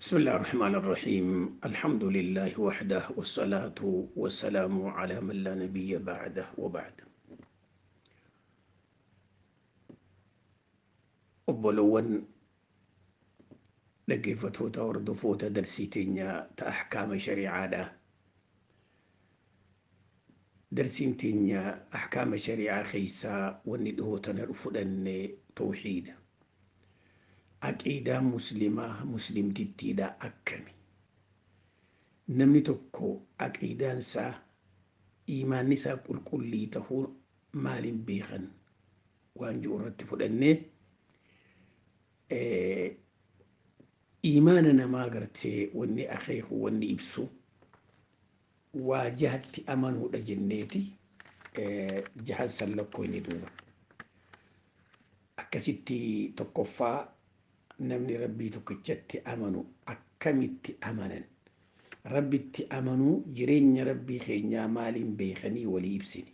بسم الله الرحمن الرحيم. الحمد لله وحده، والصلاة والسلام على من لا نبي بعده، وبعد. Obboloowwan dhaggeeffattoota, hordoftoota darsii teenya ta ahkaama shari'aadha. Darsiin teenya ahkaama shari'aa keessaa wanni dhihoo tana fudhanne tawxiida. Aqiidaa muslimaa muslimtittiidha akkami? Namni tokko aqiidaan isaa, iimaanni isaa qulqullii tahuu maaliin beekan waan jiru irratti fudhannee, iimaana namaa gartee wanni akeeku, wanni ibsu waa jahatti amanuudha jenneeti, jahan san lakkoo inni duuba. Akkasitti tokkoffaa, namni Rabbii tokkichatti amanu akkamitti amanan? Rabbitti amanuu, jireenya Rabbii keenyaa maaliin beekanii walii ibsine.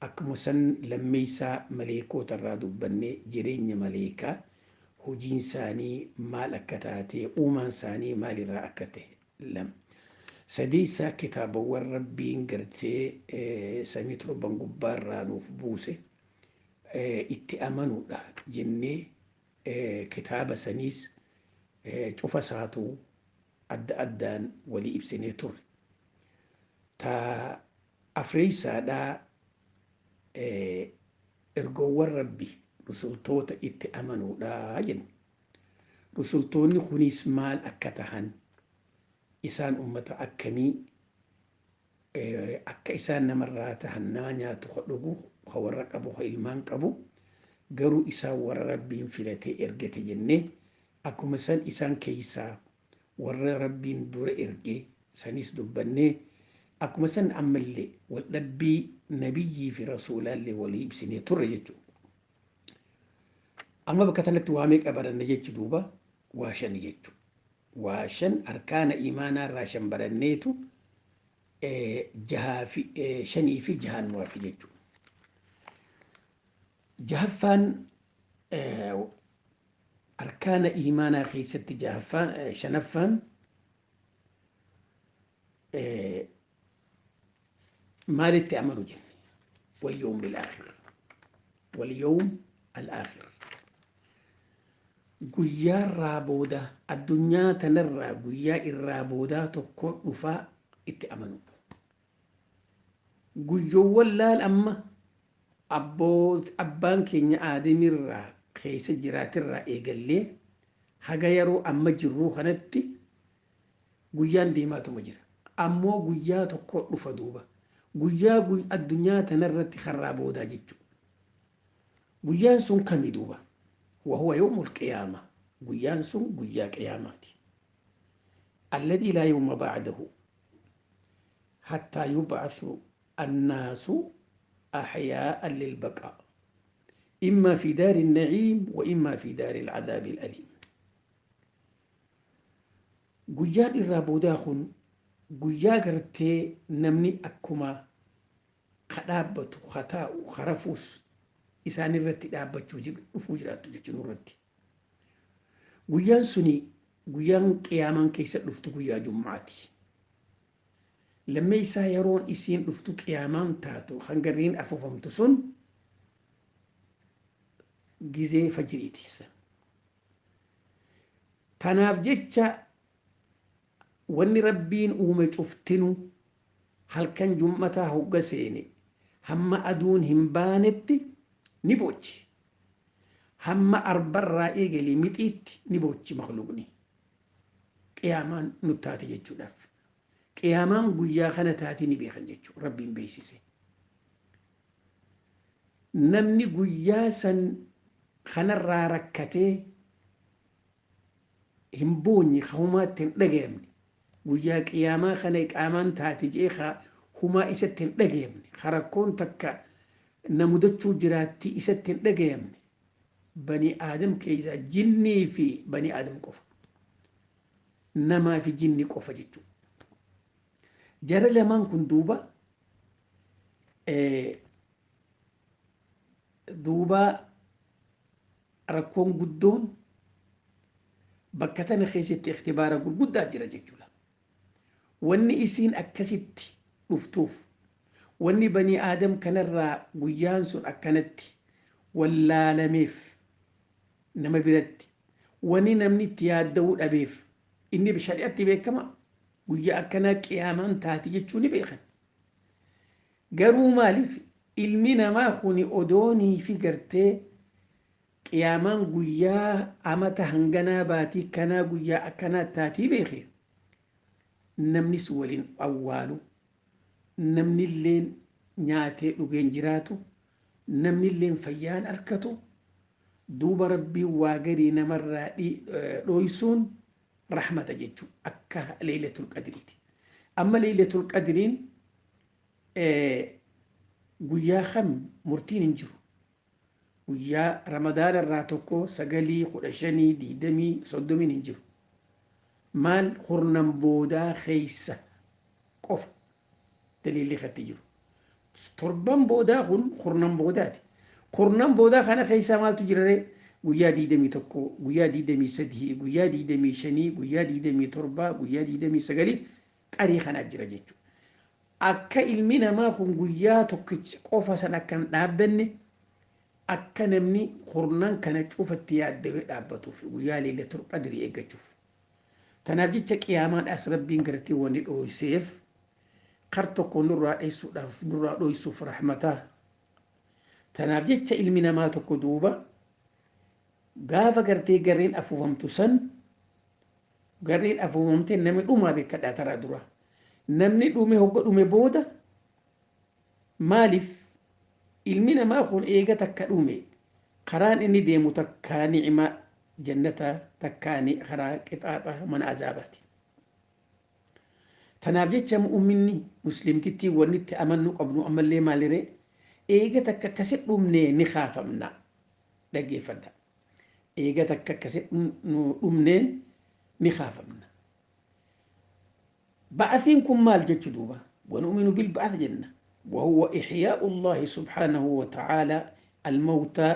Akkuma san lammeessaa maleekoota irraa dubbannee, jireenya maleekaa, hojiin isaanii maal akka taate, uumaan isaanii maalirraa akka ta'e lama. Sadeessaa kitaabawwan Rabbiin gartee samii torban gubbaarraa nuuf buuse itti amanuudha jennee, kitaaba saniis cufa isaatu adda addaan walii ibsinee turre. Ta afreessaadhaa ergoowwan Rabbi, rusultoota itti amanuudha jenne. Rusultoonni kunis maal akka tahan, isaan ummata akkamii akka isaan namarraa tahan, nama nyaatu, ka dhugu, ka warra qabu, ka ilmaan qabu, garuu isaan warra Rabbiin filatee ergate jennee, akkuma san isaan keessaa warra Rabbiin dura erge sanis dubbannee, akkuma san ammallee waldhabbii nabiyyii fi rasuulaallee walii ibsinee turre jechuudha. Amma bakka kanatti waa meeqa baranne jechu duuba? Waa shan jechuudha. Waa shan, arkaana imaanaa irraa shan baranneetu jahaa fi shanii fi jahaan nu hafe jechuudha. Jahaffaan arkaana imaanaa keessatti jahaffaan, shanaffaan maalitti amanu jenne? واليوم الآخر، واليوم الآخر، guyyaa irraa booda, addunyaa tanarraa guyyaa irraa boodaa tokko dhufaa itti amanu. Guyyoowwan laal amma abbaan keenya Aadamirraa keessa jiraatirraa eegallee haga yeroo amma jirruu kanatti guyyaan deemaatuma jira. Ammoo guyyaa tokko dhufa duuba. Guyyaa addunyaa tanarratti karraa boodaa jechuudha. Guyyaan sun kami duuba? وهو يوم القيامة. Guyyaan sun guyyaa qiyaamaati. الذي لا يوم بعده حتى يبعث الناس أحياء للبقاء، إما في دار النعيم وإما في دار العذاب الأليم. Guyyaan irraa boodaa kun guyyaa gartee namni akkuma ka dhaabbatu, ka taa'u, ka rafuus isaan irratti dhaabbachuu dhufuu jiraattu jechuun irratti. Guyyaan suni, guyyaan qiyaamaan keessa dhuftu, guyyaa Jummaati. Lammeessaa yeroon isiin dhuftu, qiyaamaan taatu, hangarriin afuufamtu sun gizee fajiriitiisa. Tanaaf jecha wanni Rabbiin uume cuftinu halkan jummataa hogga seene hamma aduun hin baanetti ni boochi. Hamma arbarraa eegalee mixiitti ni boochi makluuqni. Qiyaamaan nu taate jechuudhaaf. Qiyaamaan guyyaa kana taate ni beekan jechuudha. Rabbiin beeksise. Namni guyyaa san kanarraa rakkatee hin boonye, humaatti hin dhagayamne, guyyaa qiyaamaa kana iqaamaan taate jee humaa isatti hin dhagayamne, rakkoon takka na mudachuu jiraatti isatti hin dhagayamne, bani Aadam keessaa jinnii fi bani Aadam qofa. Namaa fi jinni qofa jechuudha. Jara lamaan kun duuba rakkoon guddoon Bakka tana keessatti ikhtibaara gurguddaa jira jechuudha. Wanni isiin akkasitti dhuftuuf, wanni banii aadam kanarraa guyyaan sun akkanatti wallaalameef nama biratti, wanni namni itti yaadda'uu dhabeef, inni shari'atti beekama, guyyaa akkanaa qiyaamaan taati jechuu ni beekan. Garuu maaliif ilmi namaa kuni odoonii fi gartee qiyaamaan guyyaa amata hanganaa baatii kanaa guyyaa akkanaa taatii beeke, namnis waliin awwaalu, namnilleen nyaatee dhugeen jiraatu, namnilleen fayyaan arkatu. Duuba Rabbiin waa garii namarraa dhooysuun rahmata jechuu akka Leeylatul Qadriiti. Amma Leeylatul Qadriin guyyaa kam murtiin hin jiru. Guyyaa Ramadaana irraa 1, 9, 15, 20, 30 hin jiru. Maal kurnan boodaa keessa qofa daliilli katti jiru. Torban boodaa kun kurnan boodaati. Kurnan boodaa kana keessaa maaltu jira ree? Guyyaa 21, guyyaa 23, guyyaa 25, guyyaa 27, guyyaa 29 qarii kanaa jira jechuudha. Akka ilmi namaa kun guyyaa tokkicha qofa san akka hin dhaabbanne, akka namni kurnan kana cufatti yaaddawee dhaabbatuuf guyyaa Leeylatul Qadrii eeggachuuf. Tanaaf jecha qiyaamaadhaas Rabbiin gartee wanni dhooyseef kar tokko nurraa dheessuudhaaf, nurraa dhooysuuf rahmataa. Tanaaf jecha ilmi namaa tokko duuba gaafa gartee garreen afuufamtu san, garreen afuufamtee namni dhumaa beekadhaa taraa dura. Namni dhume hogga dhume booda, maaliif ilmi namaa kun eega takka dhume karaan inni deemu takkaa ni'ima jannataa, takkaa karaa qixaaxa mana azaabaati. Tanaaf jecha mu'uminni muslimtittii wanni itti amannu qabnu ammallee maaliree? Eega takka akkasi dhumnee ni kaafamna. Dhaggeeffadha. Eega takka akkasi dhumnee ni kaafamna. Ba'athiin kun maal jechu duuba? Wanu'minu bil ba'ath jenna. وهو إحياء الله سبحانه وتعالى الموتى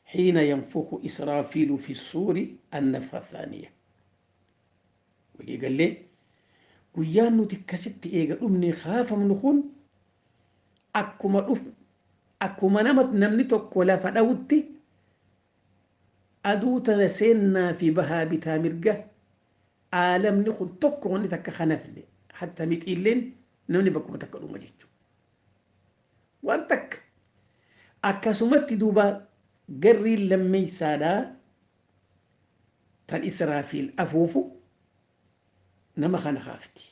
حين ينفخ إسرافيل في الصور النفخة الثانية. ولي قال لي guyyaan nuti akkasitti eega dhumne kaafamnu kun akkuma dhuf akkuma nama namni tokko lafa dhawutti aduu tana seennaa fi bahaa bitaa mirga aalamni kun tokko wanni takka kanafne hatta mixiilleen namni bakkuma takka dhuma jechuudha. Waan takka akkasumatti duuba garriin lammeeysaadhaa tan Israafiil afuufu nama kana kaafti.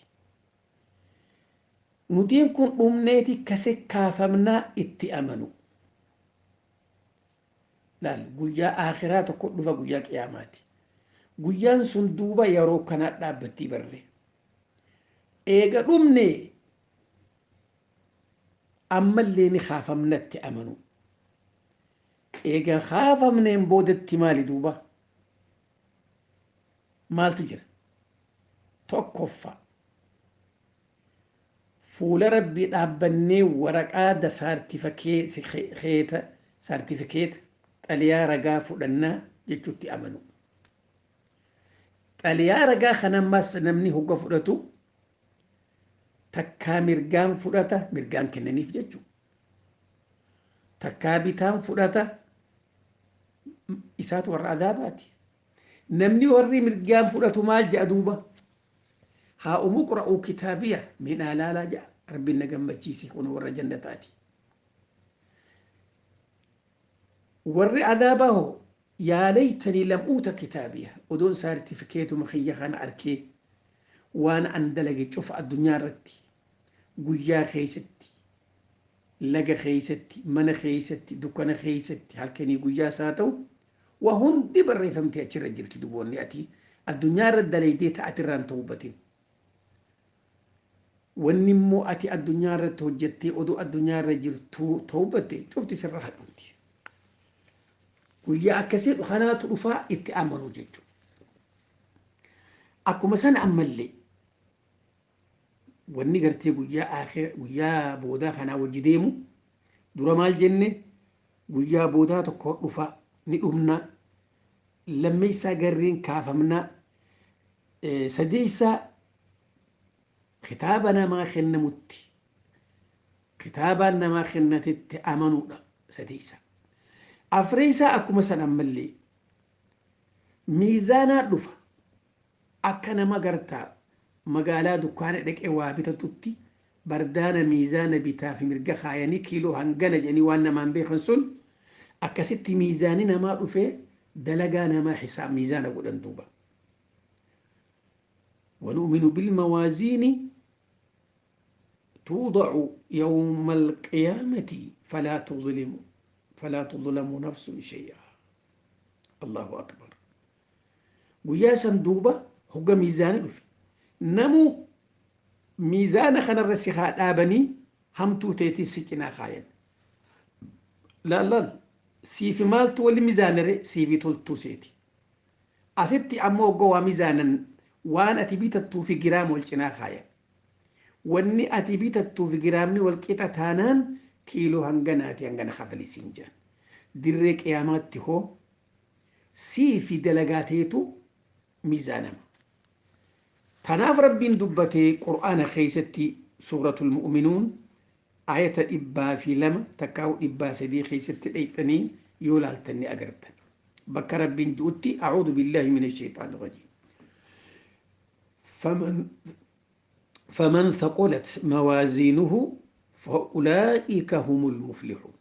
Nutiin kun dhumneeti kase kaafamnaa itti amanu. Laal, guyyaa akhiraa tokko dhufa, guyyaa qiyaamaati. Guyyaan sun duuba yeroo kanaa dhaabbattii barre. Eega dhumne ammallee ni kaafamnatti amanu. Eega kaafamneen boodatti maali duuba? Maaltu jira? Tokkoffaa, fuula Rabbii dhaabbannee waraqaa da saartifikeeta xaliyaa ragaa fudhannaa jechuutti amanu. Xaliyaa ragaa kana ammas namni hogga fudhatu takkaa mirgaan fudhata, mirgaan kennaniif jechuudha. Takkaa bitaan fudhata, isaatu warra adaabaati. Namni warri mirgaan fudhatu maal jedha duuba? Haa umuqra'uu kitaabiya minaa laalaa jedha. Rabbiin na gammachiise, kun warra jannataati. Warri adaabaa hoo? Yaa laytanii lam uuta kitaabiya, odoon saartifikeetuma kiyya kana arkee waan an dalage cufa addunyaa irratti, guyyaa keessatti, laga keessatti, mana keessatti, dukkana keessatti, halkanii guyyaa isaa ta'u waa hundi barreeffamtee achirra jirti. Duboonni ati addunyaa irra dalaydee ta'atirraan ta'uu batin. Wanni immoo ati addunyaa irratti hojjettee oduu addunyaa irra jirtu ta'uu cufti sirra haqamti. Guyyaa akkasii kanaatu dhufaa itti amanu jechuudha. Akkuma sana ammallee wanni gartee guyyaa guyyaa boodaa kanaa wajji deemu, dura maal jenne? Guyyaa boodaa tokko dhufa, ni dhumna, lammeessaa garreen kaafamna. Sadeessaa kitaaba namaa kennamutti, kitaabaan namaa kennatetti amanuudha sadeessa. Afreessaa akkuma san ammallee miizaanaa dhufa. Akka nama gartaa magaalaa dukkaana dhaqee waa bitatutti bardaana miizaana bitaa fi mirga kaayanii kiiloo hangana jedhanii waan namaan beekan sun, akkasitti miizaani namaa dhufee dalagaa namaa hisaab miizaana godhan duuba. ونؤمن بالموازين توضع يوم القيامة فلا تظلم نفس شيئا. الله أكبر. Guyyaa san duuba hogga miizaana dhufe, namu miizaana kanarra si haa dhaabanii, hamtuu teetii si cinaa kaayan. Laal, siifi maaltu wali miizaanare? Siifi toltuu seeti. Asitti ammoo hogga waa miizaanan, waan ati bitattuu fi giraama wal cinaa kaayan. Wanni ati bitattuu fi giraamni wal qixa taanaan, kiiloo hanganaati hangana kafalisiin jedhan. Dirree qiyaamaatti hoo sii fi dalagaa teetu miizaanama. Tanaaf Rabbiin dubbatee Qur'aana keessatti, Suuratul Mu'minuun ayata 102 takkaa'u 300 keessatti dheyxanii yoo laaltan ni agartan. Bakka Rabbiin ju'utti, أعوذ بالله من الشيطان الرجيم، فمن ثقلت موازينه فأولئك هم المفلحون،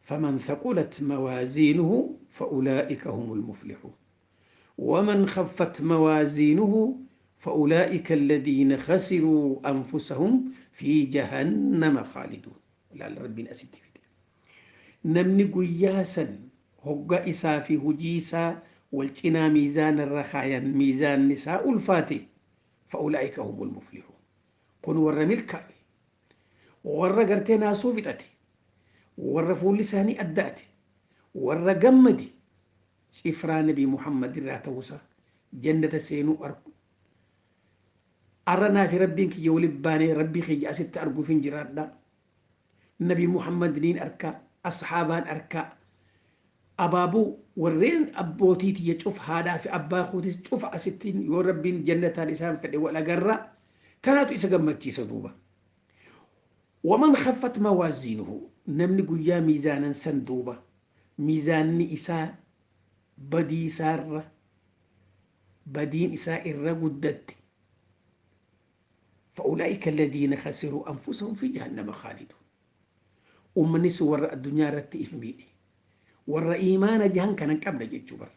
فمن ثقلت موازينه فأولئك هم المفلحون، ومن خفت موازينه فأولئك الذين خسروا أنفسهم في جهنم خالدون. Laal, Rabbiin asitti fide. Namni guyyaa san hogga isaa fi hujii isaa wal cinaa miizaana irra kaayan, miizaanni isaa ulfaate, فأولئك هم المفلحون. Kun warra milkaa'e, warra gartee naasuu fixate, warra fuulli isaanii addaate, warra gammade, cifraa Nabi Muhammad irraa ta'uusaa jannata seenuu argu. Arra naafi Rabbiin kiyya waliin baanee, Rabbii kiyya asitti arguuf hin jiraadha. Nabi Muhammad niin arkaa, asxaabaan arkaa, abaabuu warreen abbootii tiyya cuf, haadhaa fi abbaa kootis cufa asittiin yoo Rabbiin jannataan isaan fedhe wal agarra. Tanaatu isa gammachiisa duuba. ومن خفت موازينه, namni guyyaa miizaanan san duuba miizaanni isaa badii isaarra, badiin isaa irra guddatte, فأولئك الذين خسروا أنفسهم في جهنم خالدون. Ummanni sun warra addunyaa irratti if miidhe, warra iimaana jahan kanan qabne jechuu bara.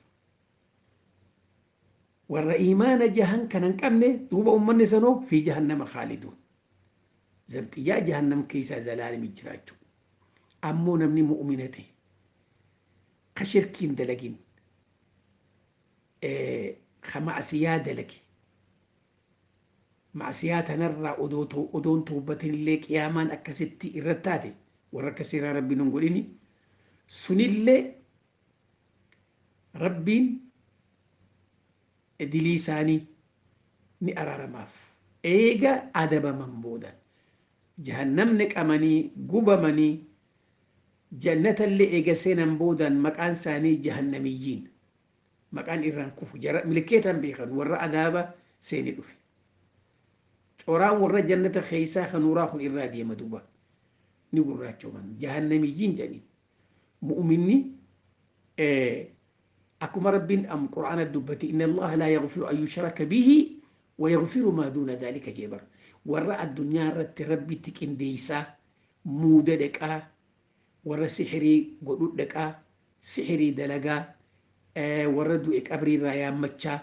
Warra iimaana jahan kanan qabne duuba ummanni sanoo في جهنم خالدون, zabxiyyaa jahannam keessaa zalaalimi jiraachuu. Ammoo namni mu'mina ta'e, ka shirkiin dalagin, ka macsiyaa dalage, macsiyaa tanarraa odoon tuubbatin illee qiyaamaan akkasitti irra taate, warra akkasiirraa Rabbiin hin godhini, sunillee Rabbiin dilii isaanii ni araaramaaf. Eega adabaman booda, jahannamni qamanii gubamanii, jannatallee eega seenan boodan, maqaan isaanii jahannamiyyiin maqaan irraan kufu milkeetan beekan. Warra adaaba seeni dhufe, coraan warra jannata keeysaa kan nuuraa kun irraa deema duuba, ni gurraachooman, jahannamiyyiin jedhaniin. Mu'minni akkuma Rabbiin am Qur'aana dubbate, إن الله لا يغفر أن يشرك به ويغفر ما دون ذلك jeebar. Warra addunyaa irratti Rabbitti qindeeysaa muuda dhaqaa, warra sixirii godhu dhaqaa, sixirii dalagaa, warra du'e qabrii irraa yaammachaa,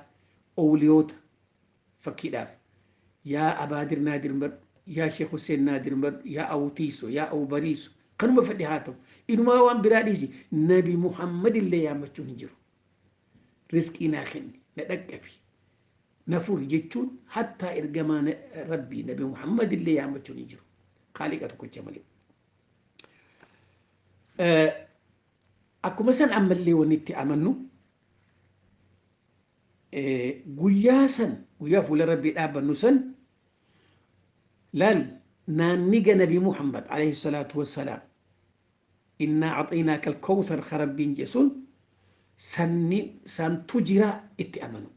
oowliyoota fakkiidhaaf, yaa Abaadir naa dirmadhu, yaa Sheekh Hussein naa dirmadhu, yaa Awutiiso, yaa Awbariiso, kanuma fedhe haa ta'u, inumaa waan biraa dhiisi, Nabi Muhammad illee yaammachuu hin jiru. Riskii naa kenni, na dhaqqabi, na furi jechuun, hattaa ergamaa Rabbii Nabi Muhammad illee yaammachuun hin jiru, Kaaliqa tokkocha malee. Akkuma san ammallee wanni itti amannu, guyyaa san, guyyaa fuula Rabbii dhaabbannu san, laal, naanniga Nabi Muhammad عليه الصلاة والسلام, إنا أعطيناك الكوثر ka Rabbiin jesun sanni santu jira itti amanu.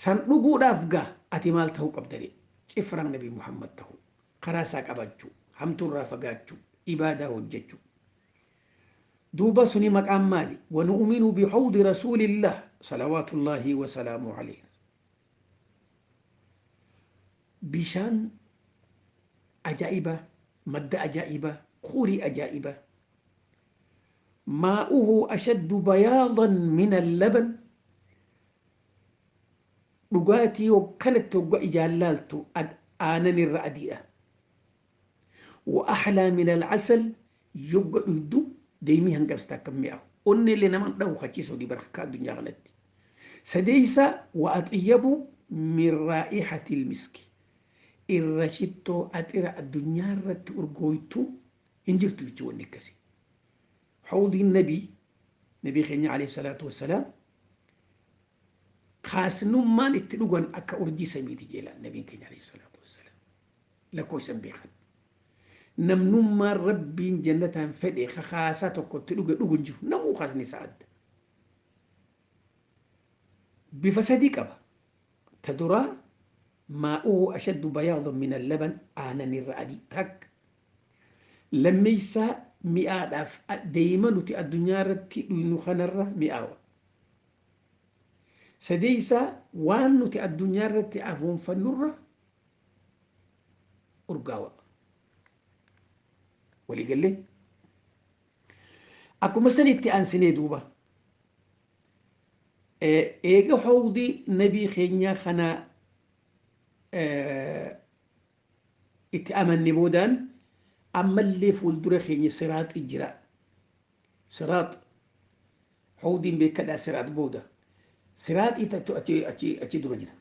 San dhuguudhaaf gaa ati maal ta'uu qabdare? Cifraan Nabi Muhammad ta'uu, karaa isaa qabachuu, hamtuurraa fagaachuu, ibaadaa hojjechuu. Duuba suni maqaan maali? Wanu'minu bixawdi rasuulillah salawaatullaahi wasalaamu alayhi. Bishaan ajaa'ibaa, madda ajaa'ibaa, kuurii ajaa'ibaa. Maa'uhu ashaddu bayaadan min allaban. Dhugaatii kanatti hogga ijaan laaltu aanan irra adiidha. Wa ahlaa min alcasal, yogga dhugdu deemii hangabsta akka mi'aawu. Onni illee nama dhahu kachiisuu di barka addunyaa kanatti. Sadeeysa, wa axiyyabu min raa'ixati ilmiski. Irra shittoo axira addunyaa irratti urgooytu hin jirtu jechuu wanni akkasii. Hawdiin nabii keenya alayhi salaatu wassalaam kaasnummaan itti dhugan akka urjii samiiti jeelaan nabiin keenya alayhi salaatu wassalaam. Lakkoofsan beekan. Namnummaan Rabbiin jannataan fedhe kakaasaa tokko itti dhuge dhugu hin jiru. Namuu kaasni isaa adda. Bifa sadii qaba. Ta duraa, maa'uhu ashaddu bayaadan min allaban, aanan irra adii takka. Lammeeysaa, mi'aadhaaf deema nuti addunyaa irratti dhuynu kanarra mi'aawa. Sadeeysaa, waan nuti addunyaa irratti afuunfannurra urgaawa. Waliigallee? Akkuma san itti aansinee duuba. Eega hawdii nabii keenyaa kana itti amanne boodaan ammallee fuuldura keenya siraaxi jira. Siraax hawdiin beekadhaa, siraax booda. Siraaxii achi achi achi dura jira.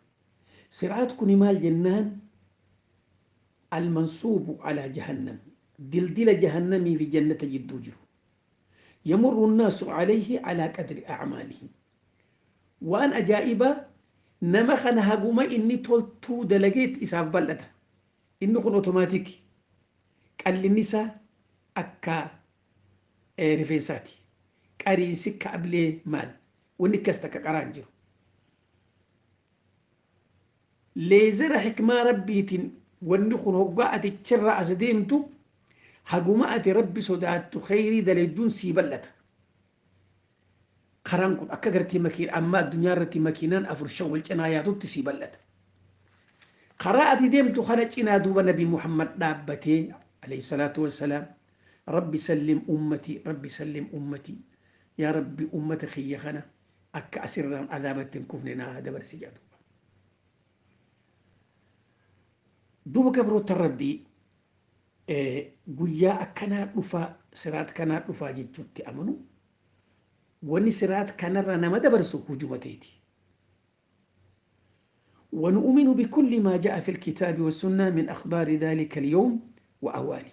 Siraax kuni maal jennaan, المنصوب على جهنم، دلدل جهنمي في جنة جدو jiru. يمر الناس عليه على قدر أعمالهم. Waan ajaa'ibaa, nama kana haguma inni toltuu dalageet isaaf bal'ata. Inni kun automatic. Qallinni isaa akka rifeensaati. Qariinsi akka ablee maal? Wanni akkas takka qaraan jiru. Leezera hikmaa Rabbiitiin wanni kun hoggaa ati achirraa as deemtu, haguma ati Rabbi sodaattu kheyrii daleedduun sii bal'ata. Karaan kun akka gartee makiin amma addunyaa irratti makiinaan afur shan wal cinaa yaatutti sii bal'ata. Karaa ati deemtu kana cinaa duuba Nabi Muhammad dhaabbatee alayhi salaatu wassalaam, "Rabbi sallim ummatii, Rabbi sallim ummatii, yaa Rabbi, ummata kiyya kana akka asirraan adaabatti hin kufne naa dabarsi" jedha duuba. Duuba gabroota Rabbii, guyyaa akkanaa dhufaa, siraat kanaa dhufaa jechuutti amanu, wanni siraat kanarra nama dabarsu hujumateeti. ونؤمن بكل ما جاء في الكتاب والسنة من أخبار ذلك اليوم وأهواله.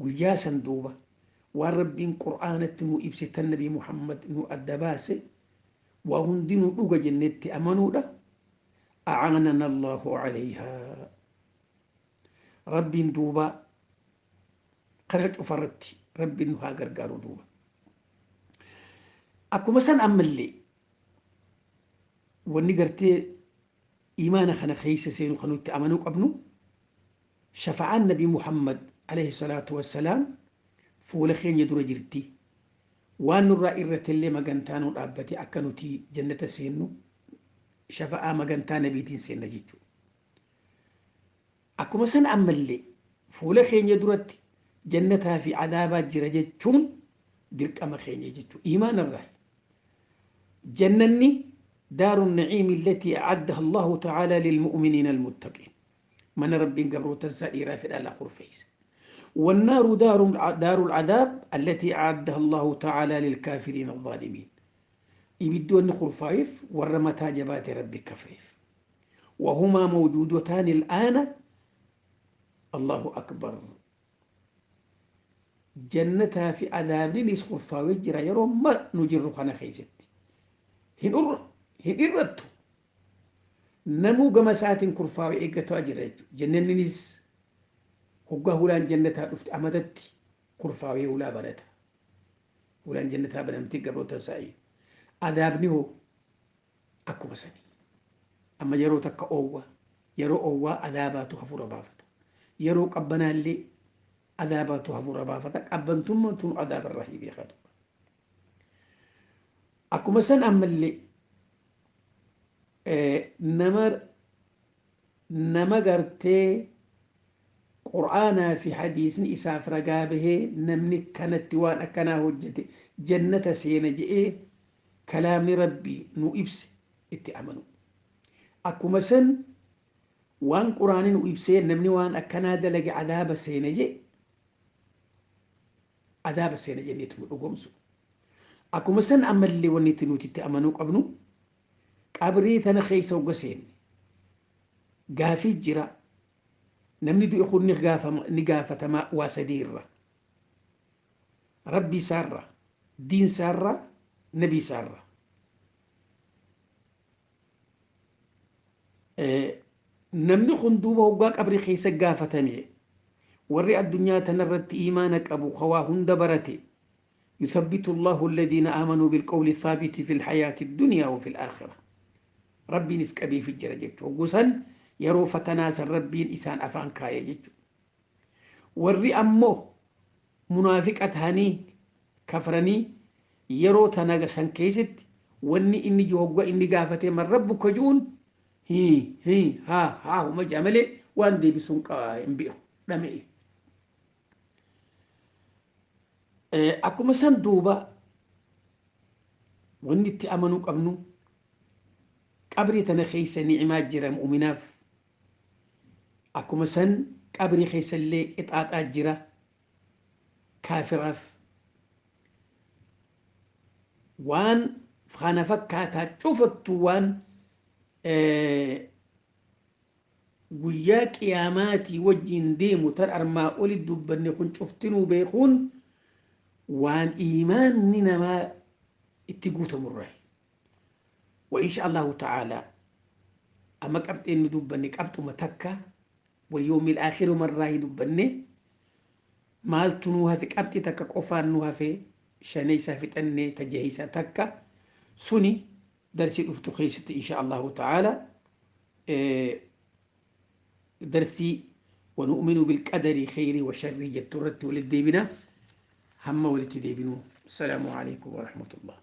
Guyyaa san duuba waan Rabbiin Qur'aanatti nu ibse, tan Nabi Muhammad nu adda baase, waa hundinuu dhuga jennetti amanuudha. أعاننا الله عليها. Rabbiin duuba kana cufarratti Rabbiin nu haa gargaaru duuba. Akkuma san ammallee wanni gartee imaana kana keessa seenu kan nutti amanuu qabnu, shafa'aan Nabi Muhammad alayhi salaatu wassalaam fuula keenya dura jirti. Waan nurraa irratti illee magantaa nu dhaabbate akka nuti jannata seennu shafa'aa magantaa nabiitiin seenna jechuudha. Akkuma san ammallee fuula keenya duratti jannataa fi adaabaa jira jechuun dirqama keenya jechuudha. Imaanarraa. Jannanni دار النعيم التي أعدها الله تعالى للمؤمنين المتقين، من ربي قبرو تنسى في الآخر فيس. والنار دار العذاب التي أعدها الله تعالى للكافرين الظالمين. Ibiddi kurfaa'eef warra mataa jabaate Rabbi kafreef. وهما موجودتان الآن. الله أكبر. Jannataa fi adaabninis kurfaawee jira yeroo amma nu jirru kana keessatti. Hin irrattu. Namuu gama isaatiin kurfaawee eeggataa jira jechuudha. Jannanninis hoggaa hulaan jannataa dhufte amatatti kurfaawee hulaa banata. Hulaan jannataa banamtee gabroota isaanii. Adaabni hoo akkuma sanii. Amma yeroo takka oowwa, yeroo oowwaa adaabaatu hafuura baafata. Yeroo qabbanaallee adaabaatu hafuura baafata. Qabbantummaan tun adaabarraa beekatu. Akkuma san ammallee nama gartee qur'aanaa fi hadiisni isaaf ragaa bahee namni kanatti waan akkanaa hojjete jannata seena je'ee kalaamni rabbii nu ibse itti amanu. Akkuma san waan quraani nu ibsee namni waan akkanaa dalage adaaba seena je'e adaaba seena jenneetu nu dhugoomsu. Akkuma san ammallee wanni itti nuti itti amanuu qabnu qabrii tana keessa hogga seenne gaafii jira. Namni du'e kun ni gaafatamaa waa sadii irra. Rabbi isaarra, diin isaarra, nabi isaarra. Namni kun duuba hoggaa qabrii keessa gaafatame warri addunyaa tanarratti imaana qabu hawaa hunda barate يثبت الله الذين آمنوا بالقول الثابت في الحياة الدنيا وفي الآخرة. ربي نفك في الجرجة وقسن يرو فتناس ربين إسان أفان كاية جتو. warri ammoo munaafiqa ta'anii kafranii yeroo tana san keessatti wanni inni hogga inni gaafatee man rabbuka ju'uun hii hii haa haa huma ja'a malee waan deebisuun hin beeku dhama'e. Akkuma san duuba wanni itti amanuu qabnu qabrii tana keessa ni'imaa jira mu'uminaaf. Akkuma san qabrii keessa illee qixaaxaa jira kaafiraaf. Waan kana fakkaataa cufattu waan guyyaa qiyaamaatii wajjin deemu tan armaa oli dubbanne kun cuftinuu beekuun waan iimaanni namaa itti guutamurraa. وإن شاء الله تعالى أما قبط إنه دبني قبط متكة واليوم الآخر مرة دبني مال تنوها في قبط تكا قفان نوها في شنيسة في تني تجهيسة تكا سني درسي الأفتخيسة إن شاء الله تعالى درسي ونؤمن بالقدر خير وشر جترت وللديبنا هم ولتديبنو. السلام عليكم ورحمة الله.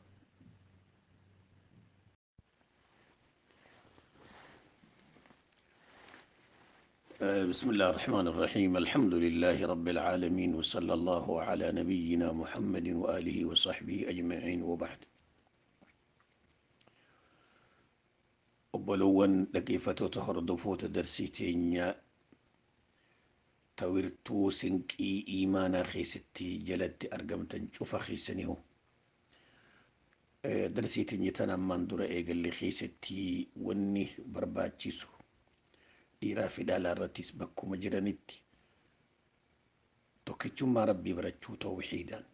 بسم الله الرحمن الرحيم. الحمد لله رب العالمين، وصلى الله على نبينا محمد وآله وصحبه أجمعين، وبعد. أبلون لكيفة تهردفوت درسيتين تورتو سنكي إيمانا خيستي جلت أرقمتن شوف خيسنيو درسيتين يتنمان در إيقل خيستي وني برباتشيسو dhiiraa fi dhalaa irrattis bakkuma jiranitti tokkichummaa rabbii barachuu tawhiidaan.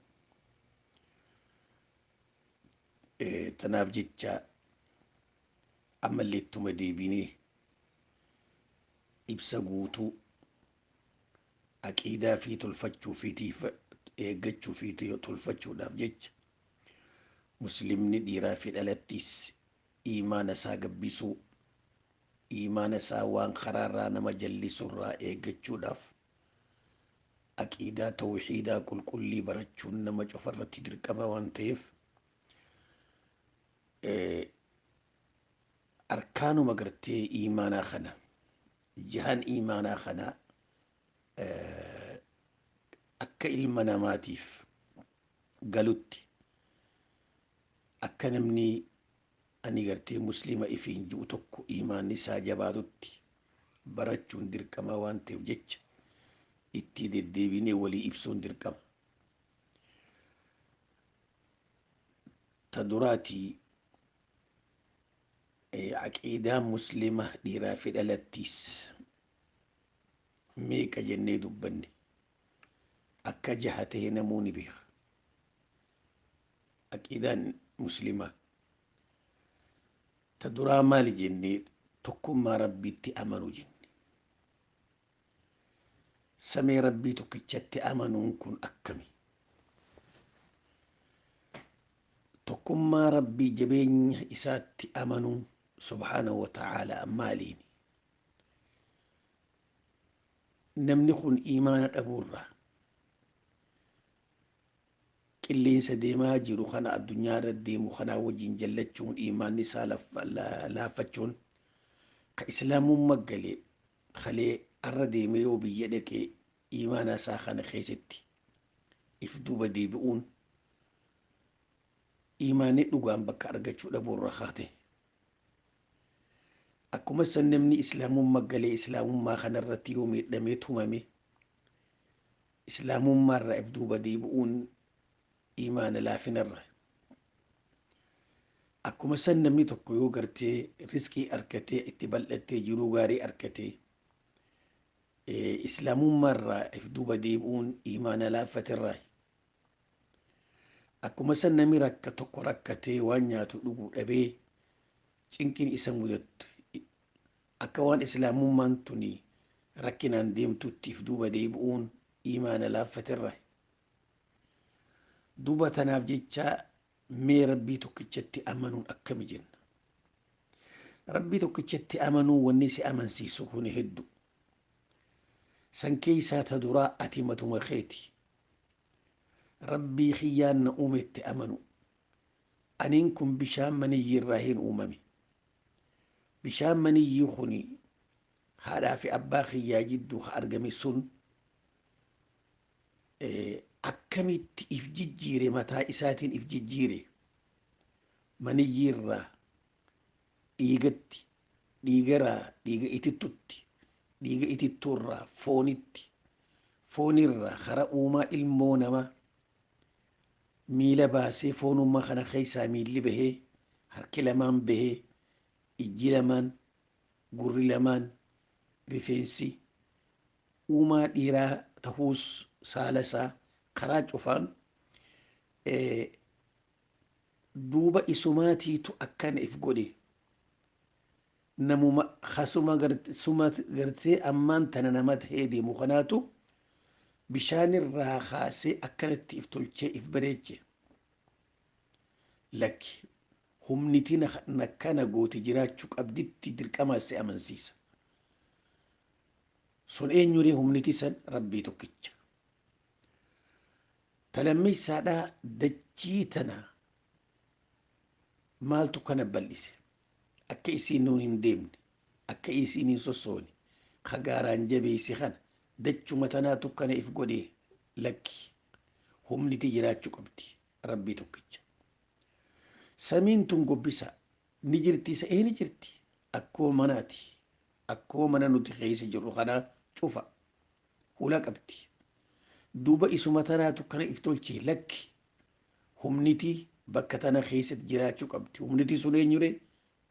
Tanaaf jecha ammallee ittuma deebinee ibsa guutuu aqiidaa fi tolfachuu fi eeggachuu fi tolfachuudhaaf jecha muslimni dhiiraa fi dhalattis imaana isaa gabbisuu imaana isaa waan karaarraa nama jallisurraa eeggachuudhaaf aqiidaa tawhiidaa qulqullii barachuun nama cufarratti dirqama waan ta'eef arkaanuma gartee imaanaa kana jihaan imaanaa kana akka ilma namaatiif galutti akka namni ani gartee muslima ifiin ji'u tokko imaanni isaa jabaatutti barachuun dirqama waan ta'eef jecha itti deddeebinee walii ibsuun dirqama. Ta duraatii aqiidaan muslima dhiiraa fi dhalattiis meeqa jennee dubbanne akka jaha ta'e namuu ni beeka. Aqiidaan muslimaa ta duraa maali jennee tokkummaa rabbiitti amanu jenne. Samee rabbii tokkichatti amanuun kun akkami? Tokkummaa rabbii jabeenya isaatti amanuun Subhaanahu wa ta'aalaa maaliini? Namni kun iimaana dhabuurraa qilleensa deemaa jiru kana addunyaa irra deemu kanaa wajjin jallachuun iimaanni isaa laaffachuun ka islaamummaa galee kalee arra deemee yoo biyya dhaqee iimaana isaa kana keessatti if duuba deebi'uun iimaanni dhugaan bakka argachuu dhabuurra haate. Akkuma san namni islaamummaa galee islaamummaa kanarratti yoo miidhamee tumame islaamummaarraa if duuba deebi'uun iimaana laafinarra. Akkuma san namni tokko yoo gartee riskii argatee itti bal'attee jiruu gaarii argatee islaamummaarraa if duuba deebi'uun iimaana laaffatirraa. Akkuma san namni rakka tokko rakkatee waan nyaatu dhuguu dhabee cinqiin isa mudattu akka waan islaamummaan tuni rakkinaan deemtutti if duuba deebi'uun iimaana laaffatirraa. Duuba tanaaf jecha mee rabbii tokkichatti amanuun akkami jenna? Rabbii tokkichatti amanuu wanni si amansiisu kun heddu. San keessaa ta duraa ati matuma keeti. Rabbii kiyyaan na uumetti amanu. Aniin kun bishaan maniyyii irraa hin uumame. Bishaan maniyyii kuni haadhaa fi abbaa kiyyaa jidduu ka argame sun akkamitti if jijjiire, mataa isaatiin if jijjiire, maniyyii irraa dhiigatti, dhiigarraa dhiiga itittutti, dhiiga itittuurraa foonitti, foonirraa kara uumaa ilmoo namaa miila baasee foonummaa kana keessaa miilli bahee, harki lamaan bahee, ijji lamaan, gurri lamaan, rifeensi uumaa dhiiraa tahuus saala isaa karaa cufaan duuba isumaatiitu akkana if godhe. Namuma hasuma suma gartee ammaan tana nama tahee deemu kanaatu bishaanirraa kaasee akkanatti if tolchee if bareeche. Lakki, humniti nakkana goote jiraachuu qabditti dirqamaa si amansiisa. Sun eenyuree humniti san? Rabbii tokkicha. Talammeessaadhaa, dachii tana maaltu kana bal'ise? Akka isiin nuun hin deemne, akka isiin hin sossoone kagaaraan jabeesse kana dachuma tanaatu kana if godhe? Lakki, humniti jiraachuu qabdi, rabbii tokkicha. Samiin tun gobbisa ni jirti isa ee ni jirti, akkuma manaati, akkuma mana nuti keessa jirru kanaa cufa hula qabdi. Duuba isuma tanaatu kana if tolche? Lakki, humniti bakka tana keessatti jiraachuu qabdi. Humniti sun eenyure?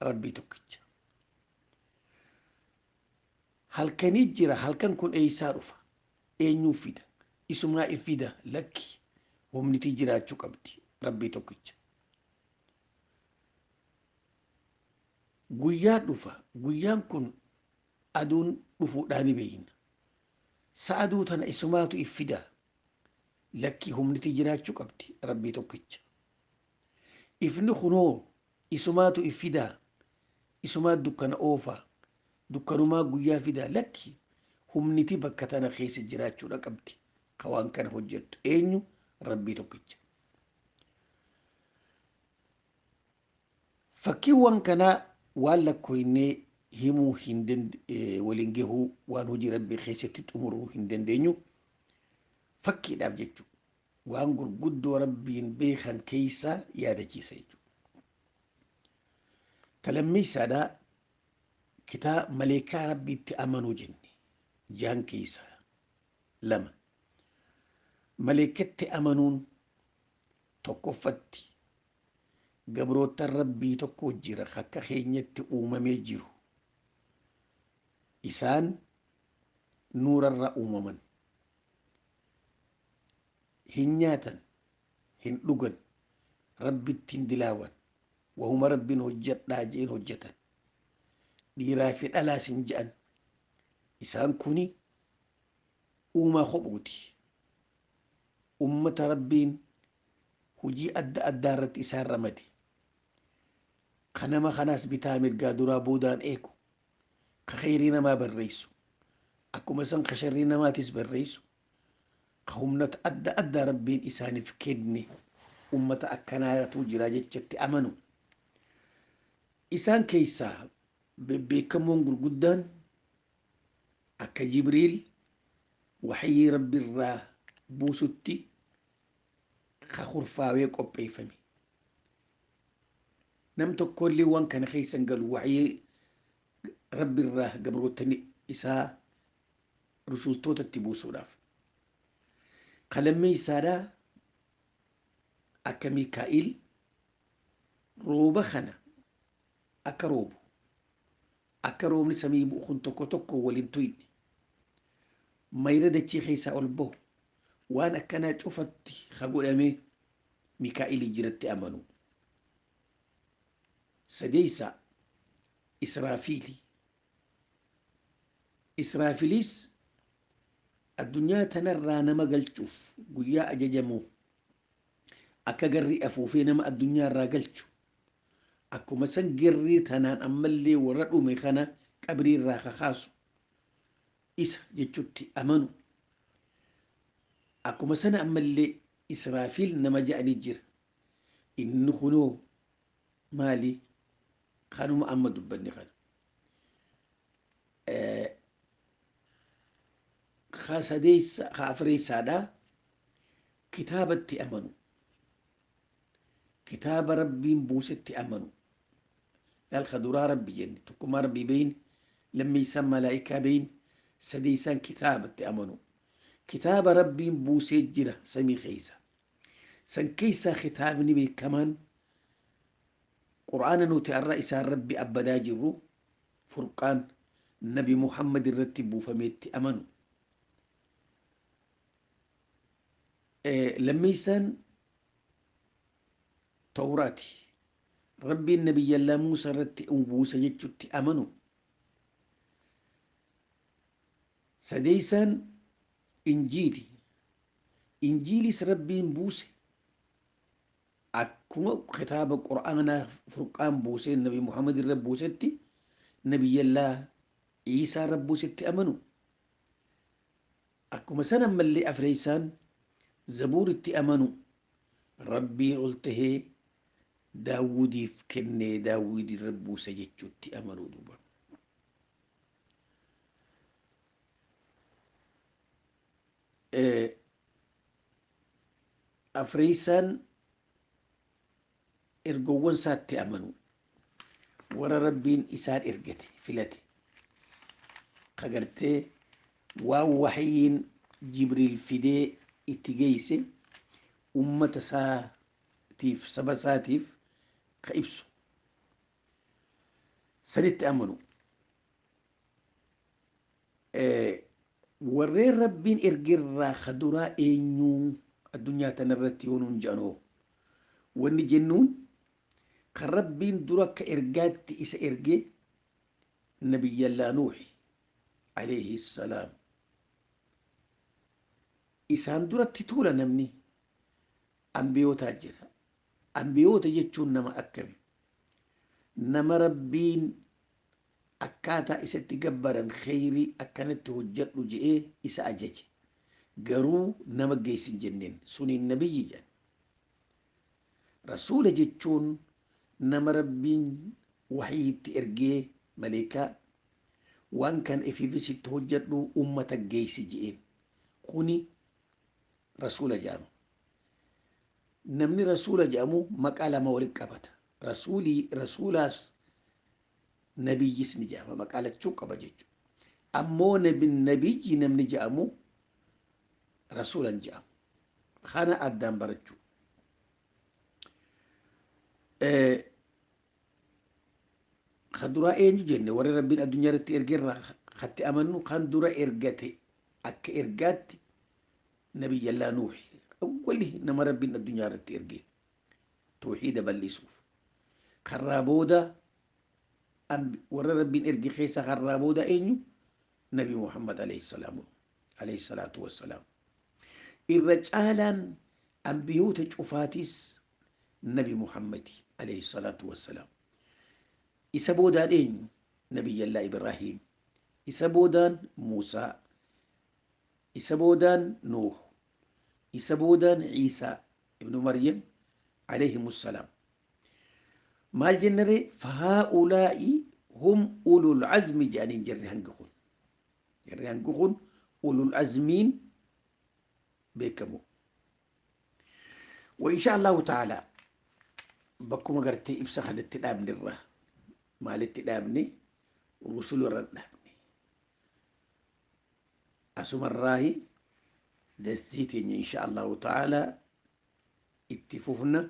Rabbii tokkicha. Halkanii jira, halkan kun eeysaa dhufa? Eenyuu fida? Isumaa if fida? Lakki, humniti jiraachuu qabdi, rabbii tokkicha. Guyyaa dhufa, guyyaan kun aduun dhufuudhaan ni beeyna. Sa aduu tana isumaatu if fida? Lakki, humniti jiraachuu qabdi, rabbii tokkicha. Ifni kunoo isumaatu if fidaa? Isumaa dukkana oofaa, dukkanumaa guyyaa fidaa? Lakki, humniti bakka tana keessa jiraachuudha qabdi. Ka waan kana hojjettu eenyu? Rabbii tokkicha. Fakkiiwwan kanaa waan lakkooynee himuu hin waliin gahuu, waan hojii rabbii keessatti xumuruu hin dandeenyu, fakkiidhaaf jechuudha. Waan gurguddoo rabbiin beekan keessaa yaadachiisa jechuudha. Talammeessaadhaa, kitaa maleekaa rabbiitti amanuu jenne jaan keessaa lama. Maleekatti amanuun tokkoffatti gabroota rabbii tokko jira akka keenyatti uumamee jiru. Isaan nuurarra uumaman. Hin nyaatan, hin dhugan, rabbitti hin dilaawan, wahuma rabbiin hojjedhaa jeen hojjetan. Dhiiraa fi dhalaas hin je'an. Isaan kuni uumaa kophuuti. Ummata rabbiin hojii adda addaa irratti isaan ramade. Ka nama kanaas bitaa mirgaa duraa boodaan eegu, ka kheyrii namaa barreessu, akkuma san ka sharrii namaatis barreessu, ka humnata adda addaa Rabbiin isaaniif kenne, ummata akkanaatu jira jechatti amanu. Isaan keessaa bebbeekamoon gurguddaan akka Jibriil waxyii Rabbi irraa buusutti ka kurfaawee qopheeffame. Nam tokkollee waan kana keessa hin galu, waxyii Rabbi irraa gabrootani isaa rusultootatti buusuudhaaf. Qalammee isaadhaa akka Mikaa'il rooba kana akka roobu, akka roobni samii bu'u kun tokko tokko waliin tuyne, mayra dachii keessaa ol bahu, waan akkanaa cufatti ka godhame Mikaa'ilii jiratti amanu. Sadeessa Israafiili. Israafiilis addunyaa tanarraa nama galchuuf guyyaa ajajamu akka garri afuufee nama addunyaa irraa galchu, akkuma san garri tanaan ammallee warra dhume kana qabrii irraa kakaasu isa jechutti amanu. Akkuma sana ammallee Israafiil nama ja'anii jira. Inni kunoo maali? Kanuma amma dubbanne kana. Ka sadeessa, ka afreessaadha, kitaabatti amanu. Kitaaba Rabbiin buusetti amanu. Laal, ka duraa Rabbi jenne, tokkummaa Rabbii beeyne, lammeessaan malaa'ikaa beeyne, sadeessaan kitaabatti amanu. Kitaaba Rabbiin buusee jira samii keessa. San keessaa kitaabni beekamaan Qur'aana nuti har'a isaan Rabbi abbadaa jirru, Furqaan Nabi Muhammad irratti buufameetti amanu. Lammeessaan Tawraati. Rabbiin Nabiyyallaa Muusaa irratti buusa jechutti amanu. Sadeessaan Injiili. Injiilis Rabbiin buuse akkuma kitaaba Qur'aanaa Furqaan buusee Nabi Muhammad irra buusetti Nabiyyallaa Iisaa irra buusetti amanu. Akkuma sana ammallee afreessaan Zabuuritti amanu. Rabbiin ol tahee Daawudiif kennee Daawud irra buuse jechuutti amanu duuba. Afreessaan ergoowwan isaatti amanu, warra Rabbiin isaan ergate filate, kagartee waan waxyiin Jibriil fidee itti geeyse ummata isaatiif, saba isaatiif ka ibsu sanitti amanu. Warreen Rabbiin ergerraa ka duraa eenyuu addunyaa tanarratti yoo nuun jedhanoo, wanni jennuun kan Rabbiin dura akka ergaatti isa erge Nabiyyallaa Nuuhi alayhi salaam. Isaan duratti tuula namni ambiyootaa jira. Ambiyoota jechuun nama akkami? Nama Rabbiin akkaataa isatti gabbaran, kheyrii akkanatti hojjedhu je'ee isa ajaje. Garuu nama geessin jenneen suniin nabiyyi jedhan. Rasuula jechuun nama Rabbiin wahiitti ergee maleekaa waan kana ifiifis itti hojjedhu ummata geessi je'een. Kuni rasuula jedhama. Namni rasuula jedhamu maqaa lama walitti qabata. Rasuulii, rasuulaas nabiyyis ni jedhama. Maqaa lachuu qaba jechuudha. Ammoo nabiyyi namni jedhamu rasuulan jedhamu. Kana addaan barachuu. Ka duraa eenyu jenne? Warri Rabbiin addunyaa irratti ergerraa katti amannu kan dura ergate akka ergaatti Nabiyyallaa Nuuhi. Awwali nama Rabbiin addunyaa irratti erge tawxiida bal'isuuf. Karraa booda warra Rabbiin erge keessa karraa booda eenyu? Nabi Muhammad alayhi salaatu wassalaam. Irra caalaan ambiyoota cufaatis Nabi Muhammad alayhi salaatu wassalaam. Isa boodaan eenyu? Nabiyyallaa Ibrahiim. Isa boodaan Muusaa. Isa boodaan Nuuh. Isa boodaan Ciisaa ibnu Maryam alayhimu salaam. Maal jennaree? Fahaa'ulaa'i hum ulul azmi jedhaniin jarri hanga kun. Jarri hanga kun ulul azmiin beekamu. Wa insha Allahu ta'ala bakkuma gartee ibsa kanatti dhaabne irraa maalitti dhaabne? Rusula irra dhaabne. Asumarraahi darsii teenya insha Allahu ta'ala itti fufna.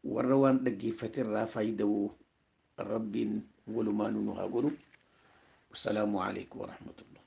Warra waan dhaggeeffate irraa faayida'u rabbiin walumaanuu nu haa godhu. Wassalaamu alaikum warahmatullah.